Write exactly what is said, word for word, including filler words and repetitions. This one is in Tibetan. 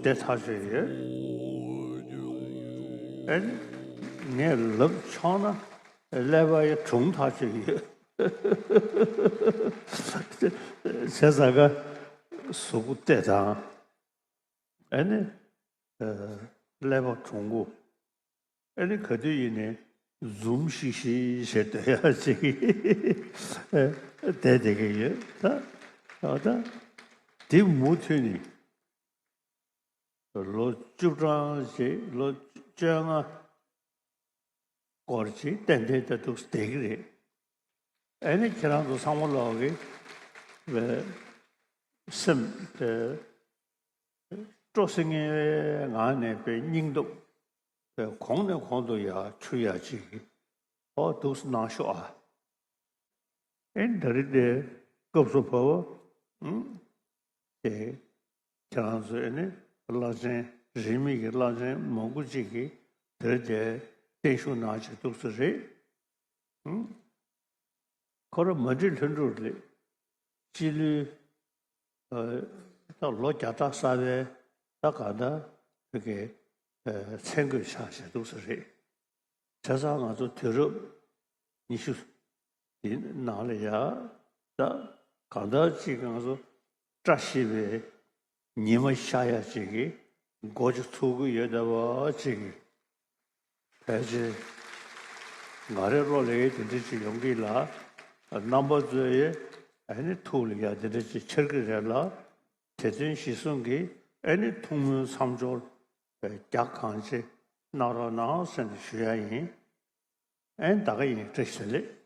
བསྡད་ཐག་ཆོད་ཡོད། ཨེ་ནི་ངས་ལབ་ཆོག་ན་ཀླད་པ་ཡང་གྲུང་ཐག་ཆོད་ཡོད། བྱས་ཙང་ཀ་གཟུགས་པོ་བལྟས་དང་། ཨེ་ནི་ཀླད་པ་གྲུང་པོ། ཨེ་ནི་ག་དུས་ཡིན་ནའི་འཛུམ་ཤིག་ཤིག་བྱས་སྡོད་ཡག་ཅིག་བསྡད་བསྡད་ཀྱི་ཡོད་ད། ད་ད་འདི་མུ་མཐུད་ནས་ལོ་བཅུ་གྲངས་ཅིག་ལོ་བཅོ་ལྔ་སྐོར་ཅིག་ཏན་ཏན་ད་འདུག་བསྡད་ཀྱི་རེད། ཨེ་ནི་ཁྱེད་རང་ཚོ་ཚང་མ་ལོག་གི་བའི་སེམས་དེ་སྤྲོ་སིང་ངེ་བའི་ངང་ནས་པའི་སྙིང་སྟོབས་པའི་གོང་ནས་གོང་དུ་ཡར་འཕྱུར་ཡག་ཅིག་གི་ཨོ་འདུག་སེ་གནང་ཤོག་ཨ། ཨེ་ནི་ད་རེས་དེ་སྐབས་སུ་བབ་པ་ཨུམ་དེ་ཁྱེད་རང་ཚོ་ཨེ་ནི་བླ་ཆེན་རིས་མེད་ཀྱི་བླ་ཆེན་མང་པོ་ཅིག་གིས་དེར་དེ་བརྟན་བཞུགས་གནང་བྱས་འདུག་སེ་རེད། ཨུམ། ཁོ་རང་མ་འགྲིག་ལྷུན་གྲུབ་རེད། སྤྱི་ལོའི་ད་ལོ་བརྒྱ་ཕྲག་གསར་པའི་ད་ག་ད་བོད་ཀྱི་མཚན་གོས་ཆགས་བྱས་འདུག་སེ་རེད། བྱས་ཙང་ང་ཚོ་དུས་རབས་ཉི་ཤུ་འདི་ནང་ལ་ཡ་ད་གང་ལྟར་ཅིག་ང་ཚོ་བཀྲ་ཤིས་པའི་ཉི་མ་ཤར་ཡག་ཅིག་གི་སྒོ་ཅིག་ཚུགས་ཀྱི་ཡོད་བསྡད་པ་ཅིག་གི་ཕལ་ཆེར་ང་རའི་བློ་ལ་ཡ་དེ་འདྲ་ཅིག་ཡོང་གི་ལ། རྣམ་པ་ཚོས་ཨ་ནི་ཐུགས་ལ་ཡ་དེ་འདྲ་ཅིག་འཆར་གི་རེད་ལ། དེ་དོན་གཞིར་བཟུང་གིས་ཨ་ནི་ཐུགས་སྨོན་མཚམས་སྦྱོར་རྒྱ་གང་ཆེ་གནང་རོགས་གནང་ཟེར་ནས་ཞུ་ཡ་ཡིན། ཨེ་ད་ག་ཡིན། བཀྲ་ཤིས་བདེ་ལེགས།